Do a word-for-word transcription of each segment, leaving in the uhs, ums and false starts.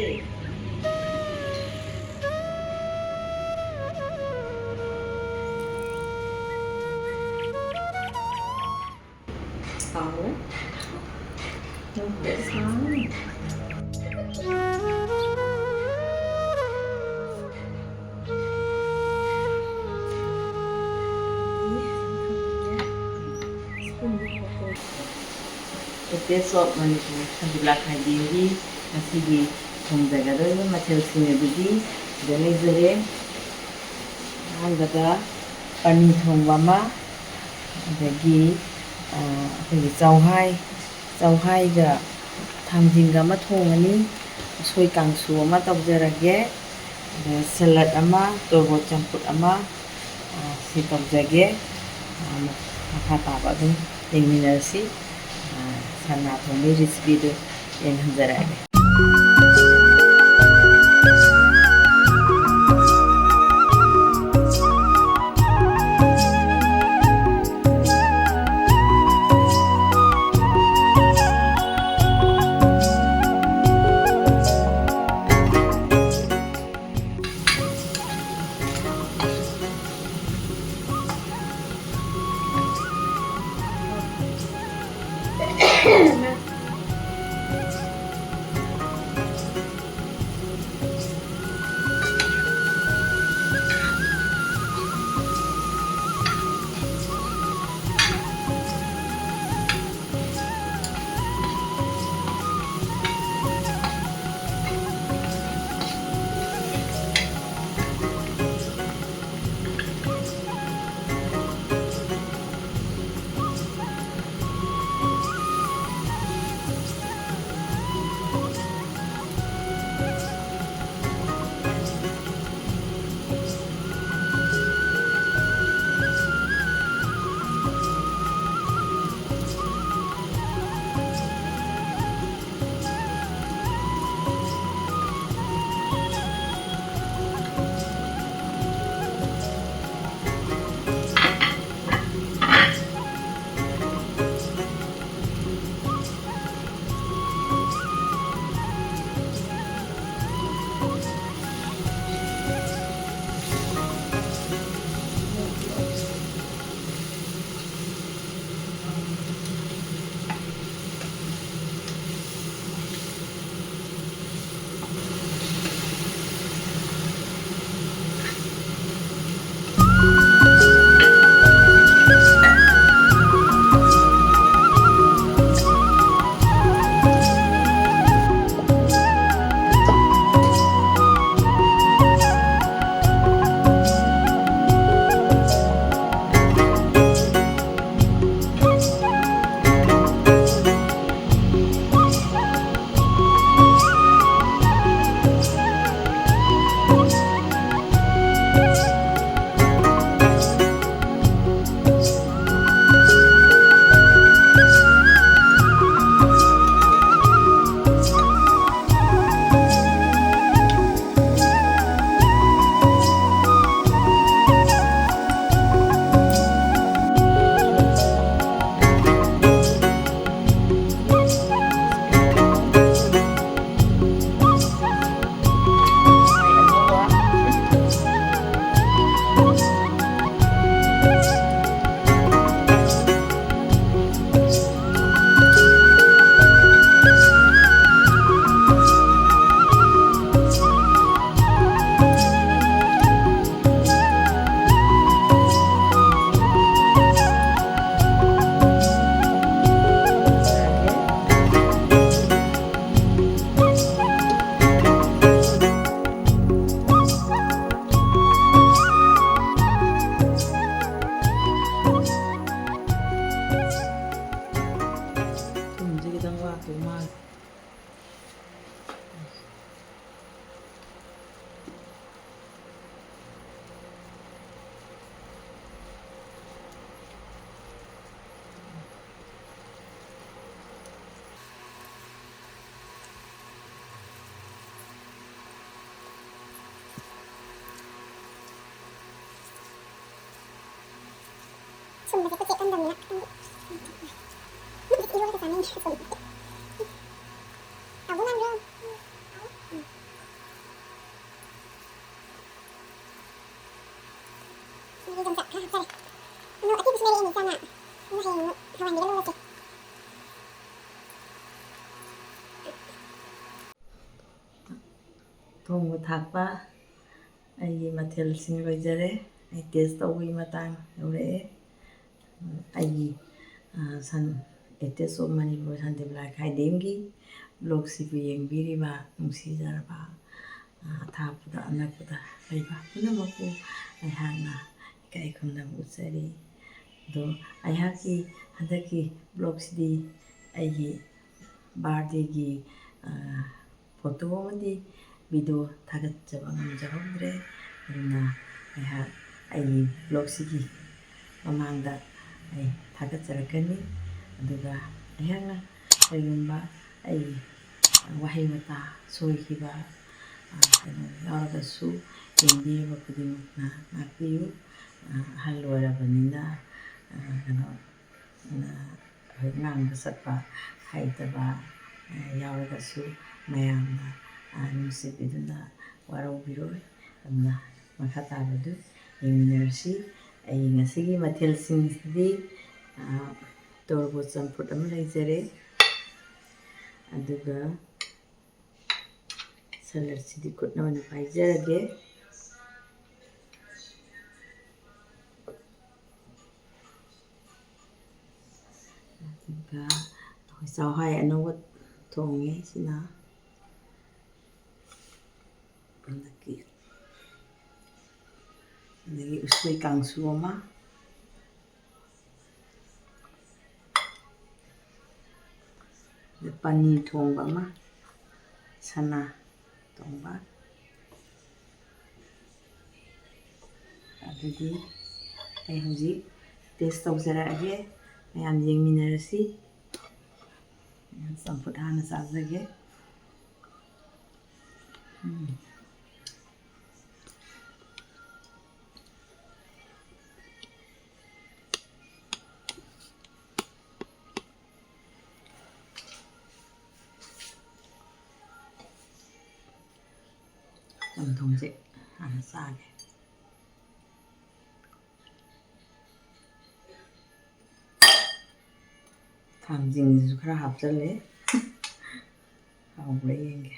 The Taste of Manipur ꯁꯟꯖꯤꯕꯂꯥ ꯈꯥꯏꯗꯦꯟꯒꯤ ꯉꯁꯤꯒꯤ ꯊꯣꯡꯖꯒꯗꯧꯔꯤꯕ ꯃꯊꯦꯜꯁꯤꯡ ꯑꯗꯨꯗꯤ ꯁꯤꯗ ꯂꯩꯖꯔꯦ꯫ ꯑꯍꯥꯟꯕꯗ ꯄꯅꯤꯔ ꯊꯣꯡꯕ ꯑꯃ, ꯑꯗꯒꯤ, ꯑ, ꯑꯩꯈꯣꯏꯒꯤ ꯆꯧꯍꯥꯏ, ꯆꯧꯍꯥꯏꯒ ꯊꯥꯡꯖꯤꯡꯒ ꯑꯃ ꯊꯣꯡꯉꯅꯤ꯫ ꯎꯁꯣꯏ ꯀꯥꯡꯁꯨ ꯑꯃ ꯇꯧꯖꯔꯒꯦ꯫ ꯑꯗ ꯁꯦꯂꯠ ꯑꯃ, ꯇꯣꯔꯕꯣꯠ ꯆꯝꯐꯨꯠ ꯑꯃ, ꯑ, ꯁꯤ ꯇꯧꯖꯒꯦ꯫ ꯑ, ꯃꯈꯥ ꯇꯥꯕ ꯑꯗꯨꯝ ꯌꯦꯡꯃꯤꯟꯅꯔꯁꯤ꯫ ꯑ, ꯁꯅꯥ ꯊꯣꯡꯕꯒꯤ recipeꯗꯨ ꯌꯦꯡꯍꯟꯖꯔꯛꯑꯒꯦ꯫ ꯊꯨꯝꯕꯁꯦ ꯄꯣꯠꯁꯦ ꯀꯟꯗꯕꯅꯤꯅ ꯈꯪꯗꯦ꯫ ꯃꯤꯠꯁꯦ ꯏꯔꯣꯜꯂꯒ ꯆꯥꯅꯤꯡꯉꯦ꯫ ꯊꯨꯝ꯫ ꯍꯥꯎꯕ ꯃꯥꯟꯕ꯭ꯔꯣ? ꯎꯝ꯫ ꯃꯍꯤ ꯆꯝꯆꯥ ꯈꯔ ꯍꯥꯞꯆꯔꯦ꯫ ꯑꯃꯨꯛ ꯑꯇꯦꯛꯄꯁꯨ ꯂꯩꯔꯛꯑꯦꯅꯦ ꯏꯆꯥꯅ꯫ ꯑꯗꯨ ꯍꯌꯦꯡ ꯑꯃꯨꯛ ꯍꯋꯥꯏꯟꯕꯤꯒ ꯂꯣꯜꯂꯁꯦ꯫ ꯊꯣꯡꯕ ꯊꯥꯛꯄ ꯑꯩꯒꯤ ꯃꯊꯦꯜꯁꯤꯡ ꯂꯣꯏꯖꯔꯦ꯫ ꯑꯩ ꯇꯦꯁ ꯇꯧꯕꯒꯤ ꯃꯇꯥꯡ ꯌꯧꯔꯛꯑꯦ꯫ ꯑꯩꯒꯤ, ꯑ, ꯁꯟ, ꯑꯦ ꯇꯦꯁ ꯑꯣꯐ ꯃꯅꯤꯄꯨꯔ ꯁꯟꯗꯤꯞ ꯂꯥꯏꯈꯥꯏꯗꯦꯝꯒꯤ ꯕ꯭ꯂꯣꯒꯁꯤꯕꯨ ꯌꯦꯡꯕꯤꯔꯤꯕ ꯅꯨꯡꯁꯤꯖꯔꯕ, ꯑ, ꯑꯊꯥꯞꯄꯗ ꯑꯅꯛꯄꯗ ꯂꯩꯕ ꯄꯨꯝꯅꯃꯛꯄꯨ ꯑꯩꯍꯥꯛꯅ ꯏꯀꯥꯏ ꯈꯨꯝꯅꯕ ꯎꯠꯆꯔꯤ꯫ ꯑꯗꯣ ꯑꯩꯍꯥꯛꯀꯤ ꯍꯟꯗꯛꯀꯤ ꯕ꯭ꯂꯣꯒꯁꯤꯗꯤ ꯑꯩꯒꯤ ꯕꯥꯔꯗꯦꯒꯤ, ꯑ, ꯐꯣꯇꯣ ꯑꯃꯗꯤ ꯚꯤꯗꯤꯑꯣ ꯊꯥꯒꯠꯆꯕ ꯉꯝꯖꯍꯧꯗ꯭ꯔꯦ꯫ ꯑꯗꯨꯅ ꯑꯩꯍꯥꯛ ꯑꯩꯒꯤ ꯕ꯭ꯂꯣꯒꯁꯤꯒꯤ ꯃꯃꯥꯡꯗ ꯑꯩ ꯊꯥꯒꯠꯆꯔꯛꯀꯅꯤ꯫ ꯑꯗꯨꯒ ꯑꯩꯍꯥꯛꯅ ꯀꯔꯤꯒꯨꯝꯕ ꯑꯩ ꯋꯥꯍꯩ ꯋꯥꯇꯥ ꯁꯣꯏꯈꯤꯕ, ꯑ, ꯀꯩꯅꯣ ꯌꯥꯎꯔꯒꯁꯨ ꯌꯦꯡꯕꯤꯔꯤꯕ ꯈꯨꯗꯤꯡꯃꯛꯅ ꯉꯥꯛꯄꯤꯌꯨ꯫ ꯑ, ꯑꯍꯜ ꯑꯣꯏꯔꯕꯅꯤꯅ, ꯑ, ꯀꯩꯅꯣ, ꯑ, ꯑꯩꯈꯣꯏ ꯉꯥꯡꯕ ꯁꯛꯄ ꯍꯩꯇꯕ, ꯑ, ꯌꯥꯎꯔꯒꯁꯨ ꯃꯌꯥꯝꯅ, ꯑ, ꯅꯨꯡꯁꯤꯕꯤꯗꯨꯅ ꯋꯥꯔꯧꯕꯤꯔꯣꯏ꯫ ꯑꯗꯨꯅ ꯃꯈꯥ ꯇꯥꯕꯗꯨ ꯌꯦꯡꯃꯤꯟꯅꯔꯁꯤ꯫ ꯑꯩ ꯉꯁꯤꯒꯤ ꯃꯊꯦꯜꯁꯤꯡꯁꯤꯗꯤ, ꯑ, ꯇꯣꯔꯕꯣꯠ ꯆꯝꯐꯨꯠ ꯑꯃ ꯂꯩꯖꯔꯦ꯫ ꯑꯗꯨꯒ ꯁꯂꯠꯁꯤꯗꯤ ꯈꯨꯠꯅ ꯑꯣꯏꯅ ꯄꯥꯏꯖꯔꯒꯦ꯫ ꯑꯗꯨꯒ ꯑꯩꯈꯣꯏ ꯆꯥꯛꯍꯋꯥꯏ ꯑꯅꯧꯕ ꯊꯣꯡꯉꯦ ꯁꯤꯅ꯫ ꯍꯟꯗꯛꯀꯤ꯫ ꯑꯗꯒꯤ ꯎꯁꯣꯏ ꯀꯥꯡꯁꯨ ꯑꯃ꯫ ꯑꯗ ꯄꯅꯤꯔ ꯊꯣꯡꯕ ꯑꯃ, ꯁꯅꯥ ꯊꯣꯡꯕ꯫ ꯑꯗꯨꯗꯤ ꯑꯩ ꯍꯧꯖꯤꯛ ꯇꯦꯁ ꯇꯧꯖꯔꯛꯑꯒꯦ, ꯃꯌꯥꯝ ꯌꯦꯡꯃꯤꯟꯅꯔꯁꯤ꯫ ꯆꯝꯐꯨꯠ ꯍꯥꯟꯅ ꯆꯥꯖꯒꯦ꯫ ꯎꯝ꯫ ꯆꯝꯊꯣꯡꯁꯦ ꯍꯥꯟꯅ ꯆꯥꯒꯦ꯫ ꯊꯥꯡꯖꯤꯡꯁꯤꯁꯨ ꯈꯔ ꯍꯥꯞꯆꯜꯂꯦ꯫ ꯍꯥꯎꯕ꯭ꯔꯥ ꯌꯦꯡꯒꯦ꯫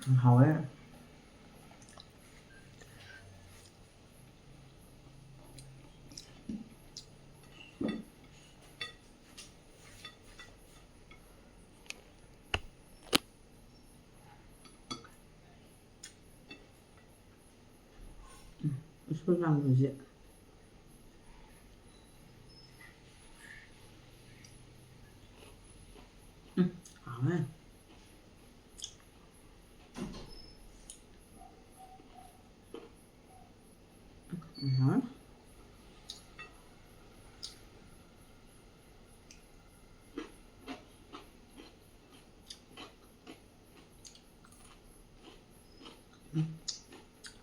ꯎꯝ, ꯍꯥꯎꯋꯦ꯫ ꯎꯝ, ꯎꯁꯣꯏ ꯀꯥꯡꯁꯨꯁꯦ꯫ ꯎꯝ, ꯍꯥꯎꯋꯦ꯫ ꯎꯝ꯫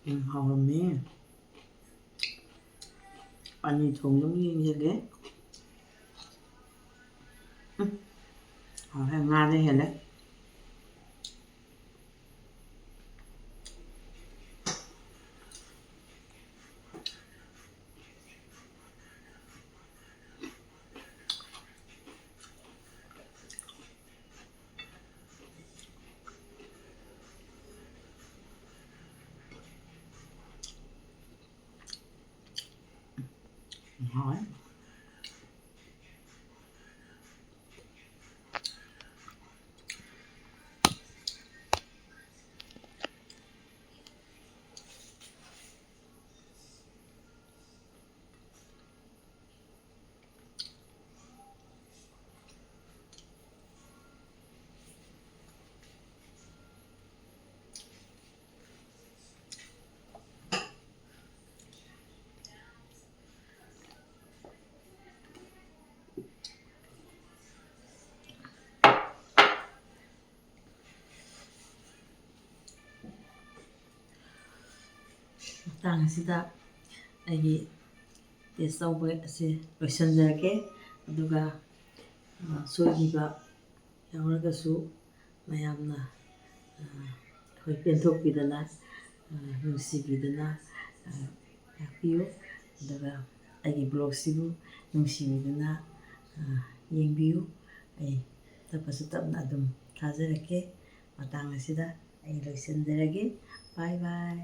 ꯎꯝ, ꯍꯥꯎꯔꯝꯃꯦ꯫ ꯑꯅꯤ ꯊꯣꯡꯕ ꯑꯃ ꯌꯦꯡꯖꯒꯦ꯫ ꯎꯝ, ꯍꯥꯎꯔꯦ, ꯉꯥꯅ ꯍꯦꯜꯂꯦ꯫ ꯍꯥꯎꯋꯦ꯫ ꯃꯇꯥꯡ ꯑꯁꯤꯗ ꯑꯩꯒꯤ ꯇꯦꯁ ꯇꯧꯕ ꯑꯁꯤ ꯂꯣꯏꯁꯤꯟꯖꯔꯒꯦ꯫ ꯑꯗꯨꯒ, ꯑ, ꯁꯣꯏꯈꯤꯕ ꯌꯥꯎꯔꯒꯁꯨ ꯃꯌꯥꯝꯅ, ꯑ, ꯑꯩꯈꯣꯏ ꯄꯦꯟꯊꯣꯛꯄꯤꯗꯅ, ꯑ, ꯅꯨꯡꯁꯤꯕꯤꯗꯅ, ꯑ, ꯉꯥꯛꯄꯤꯌꯨ꯫ ꯑꯗꯨꯒ ꯑꯩꯒꯤ ꯕ꯭ꯂꯣꯒꯁꯤꯕꯨ ꯅꯨꯡꯁꯤꯕꯤꯗꯨꯅ, ꯑ, ꯌꯦꯡꯕꯤꯌꯨ꯫ ꯑꯩ ꯇꯞꯄꯁꯨ ꯇꯞꯅ ꯑꯗꯨꯝ ꯊꯥꯖꯔꯛꯀꯦ꯫ ꯃꯇꯥꯡ ꯑꯁꯤꯗ ꯑꯩ ꯂꯣꯏꯁꯤꯟꯖꯔꯒꯦ꯫ Bye bye꯫